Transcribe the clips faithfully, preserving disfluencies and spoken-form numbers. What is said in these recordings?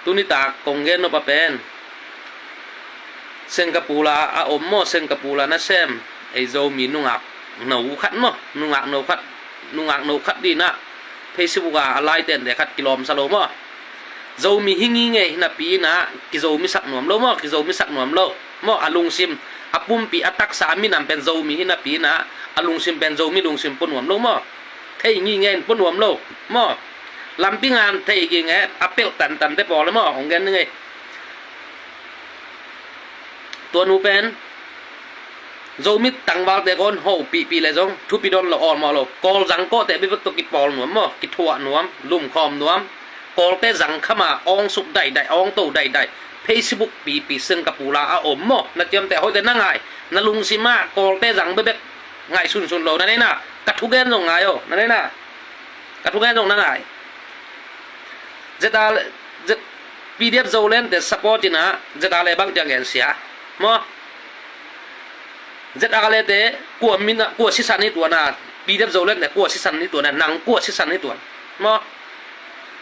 Tuni tak kong gen nop a pen Singapore a om maw, Singapore a nasem ei Zomi nungak no khat maw, nungak no khat, nungak no khat dinah Facebook a a laitente khat kilawmsa lo maw. Zomi hi ngingei hinapi inah kizomi sak nuam lo maw, kizomi sak nuam lo maw. A lungsim, a pumpi, a taksa, a minam pen Zomi hinapi inah a lungsim pen Zomi lungsim pua nuam lo maw. Thei ngingei in pua nuam lo maw. Lampi ngan thei ngingei a pelh tantante pawl le maw, hong gen ngei. Tua nu pen Zomi tangvalte kon ho pihpih le zong thupi don lo, awlmawh lo. Kawl zang kawhte bibek tawh kipawl nuam maw, kithuah nuam, lumkhawm nuam. Kawlte zang khama awng suk daidai, awng to daidai. Facebook pipi Singapore a om maw, na ciamteh hoihte na ngai. Na lungsim ah Kawlte zang bibek ngai sunsun lo, na neina. Ka thugen zong ngai o, na neina. Ka thugen zong na ngai. Zeta, zet, PDF Zolandte support inah zeta le bang tiang gen sia maw. Zeta le te kua mina, kua sisan hi tuana, PDF Zolandte kua sisan hi tuana, nang kua sisan hi tuan maw.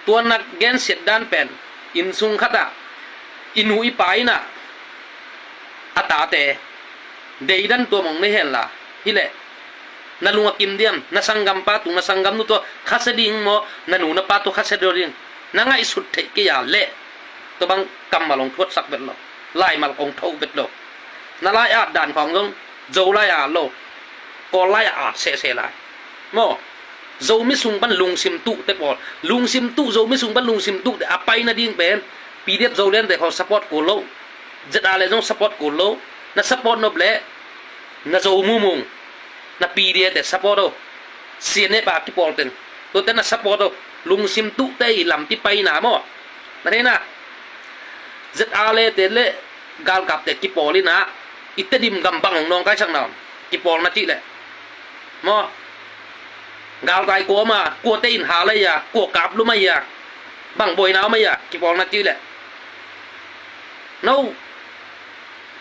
Tuan na gensiat dan pen innsung khatah i nu i pa inah a tate deidan tua mong nei henla hileh na lung a kim diam, na sanggampa tung, na sanggamnu tua khasia ding maw, na nu na pa tua khasia ding. Na ngaihsut theih kei a leh tua bang kammal hong thuatsak vet lo, laimal hong tho vet lo. Na lai at dan khawng zong Zo lai at lo, Kawl lai at sehseh lai maw. Zomi sung pan lungsim tuhte pawl, lungsim tuh, Zomi sung pan lungsim tuhte a pai nading pen PDF Zolandte khawng support kul lo. Zeta le zong support kul lo. Na support nop leh na Zo mumung, na PDF te support o. CNF a kipawl ten tuate na support o. Lungsim tuhte i lampi paina maw, na theina. Zeta le te le galkapte kipawl inah i Tedim gam bang hong nawngkaisak na om? Kipawl na cih leh maw, galtai kua om a, kuate in hal ahi a, kua kap lum ahi a, bang buaina om ahi a, kipawl na cih leh. No,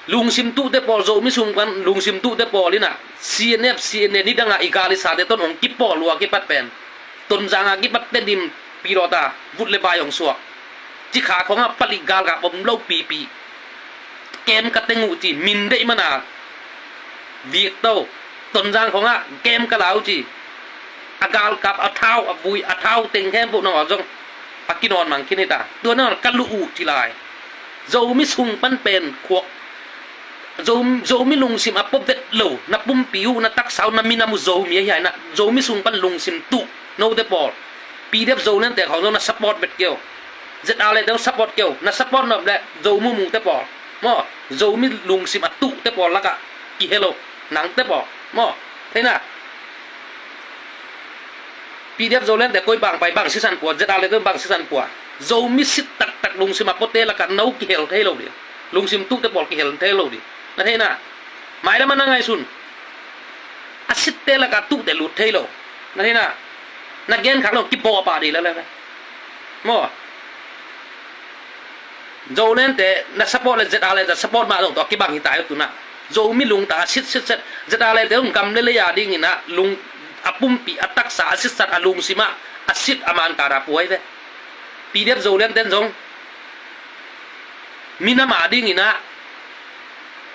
lungsim tuhte pawl, Zomi sung pan lungsim tuhte pawl inah CNF, CNA nidangah i gal i sate ton hong kipawl uh a kipat pen Tonzang a kipat Tedim pilawta vut le vai hong suak. Cikha khawngah palik galkap om lo pipi. Kem ka teng uh ci, min deih mana. Viekto, Tonzang khawngah kem ka la uh ci. A galkap, a thau, a vui, a thau teng khempeuh nangawn zong a kinawn mang khin hita. Tua nangawn ka luh uh ci lai. Zomi sung pan pen khuak Zo, Zomi lungsim a pua vet lo, na pumpi uh, na taksa uh, na minam uh Zomi ahi a inah, Zomi sung pan lungsim tuh note pawl, PDF Zolandte khawng zong na support vet kei o. Zeta le te zong support kei o. Na support nop leh Zo mumungte pawl maw, Zomi lungsim a tuhte pawl lakah kihel o, nangte pawl maw, theina. PDF Zolandte koi bang pai, bang sisan pua, Zeta le te bang sisan pua. Zomi sit taktak lungsim a puate lakah no kihel thei lo ding. Lungsim tuhte pawl kihel thei lo ding, na theina. Mailam a na ngaihsun, a sitte lakah tuhte lut thei lo, na theina. Na genkhak lo, kibaw a pah ding lele maw. Zolandte na support le Zeta le te support mah zong tua kibang hita uh tunah. Zomi lungtang a sit sit set, Zeta le te un gam le lei a dinginah lung, a pumpi, a taksa, a sitsan, a lungsimah a sit a man kara puai ve. PDF Zolandten zong minam a dinginah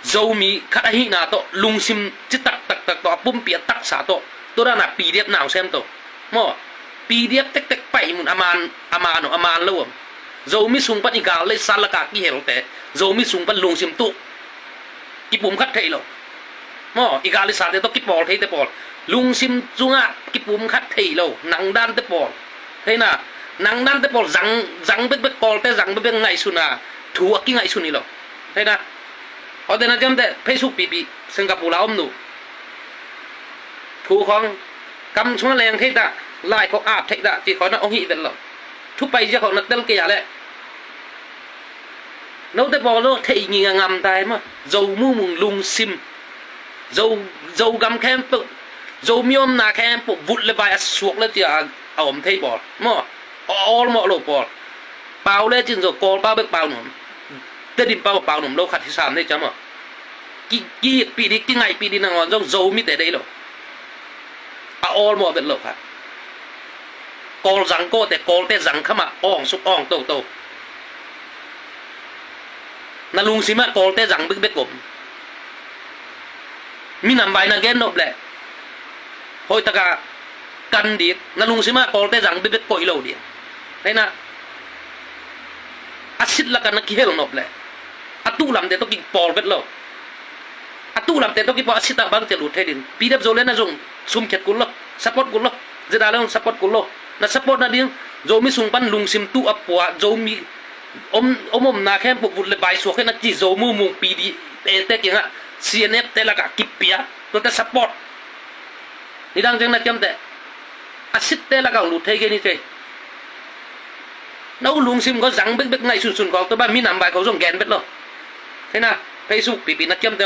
Zomi khat ahihna tawh, lungsim citak taktak tawh, a pumpi a taksa tawh, tua dana PDF nausem tawh maw, PDF tektek paih mun a man, a man uh, a man lo om. Zomi sung pan i gal le i sa lakah kihelte, Zomi sung pan lungsim tuh, kipumkhat thei lo maw, i gal i sate tawh kipawl theite pawl, lungsim sungah kipumkhat thei lo, nangdante pawl. Theina, nangdante pawl zang, zang bekbek, Kawlte zang bekbek ngaihsuna, thu a kingaihsun hi lo. Theina, awte na ciamteh Facebook pipi Singapore la om nu, thu khawng kam sungah leng theita, lai khawng at theita, ci khawng na ong hih vet lo. Thu paizia khawng na tel kei a leh note pawl lo thei nginga ngamtai maw. Zo mumung lungsim, Zo, Zogam khempeuh, Zomi omna khempeuh vut le vai a suak le cia a om thei pawl maw. A awlmawh lo pawl. Pau le cin zo, Kawlpau bek pau nuam, Tedim pau pau nuam lo khat hi sam nei cia maw. Ki, ki itpih dih, kingaihpih dih nangawn zong Zomite deih lo. A awlmawh vet lo khat. Kawl zang kawhte, Kawlte zang khamah awng suk awng toto. Na lungsim ah Kawlte zang bekbek om. Minam vai na gen nop leh hoih taka kan ding. Na lungsim ah Kawlte zang bekbek koih lo ding. Hei na, a sit lakah na kihel nop leh a tuh lamte tawh kipawl vet lo. A tuh lamte tawh kipawl a sit ah bangci a lut thei ding. P D F Zoland ah zong sumkhiat kul lo, support kul lo. Zeda le zong support kul lo. Na support nading Zomi sung pan lungsim tuh a pua Zomi om om omna khempeuh vut le vai suak hen a ci Zo Mungmung P D F te kiangah C N F te lakah kipia, tuate support. Nidang ciang na kiamte a sitte lakah hong lut thei kei ni kei. Na u lungsim ko zang bekbek ngaihsunsun kawk tua bang minam vai ko zong gen vet lo. Hei na, Facebook pipi na kiamte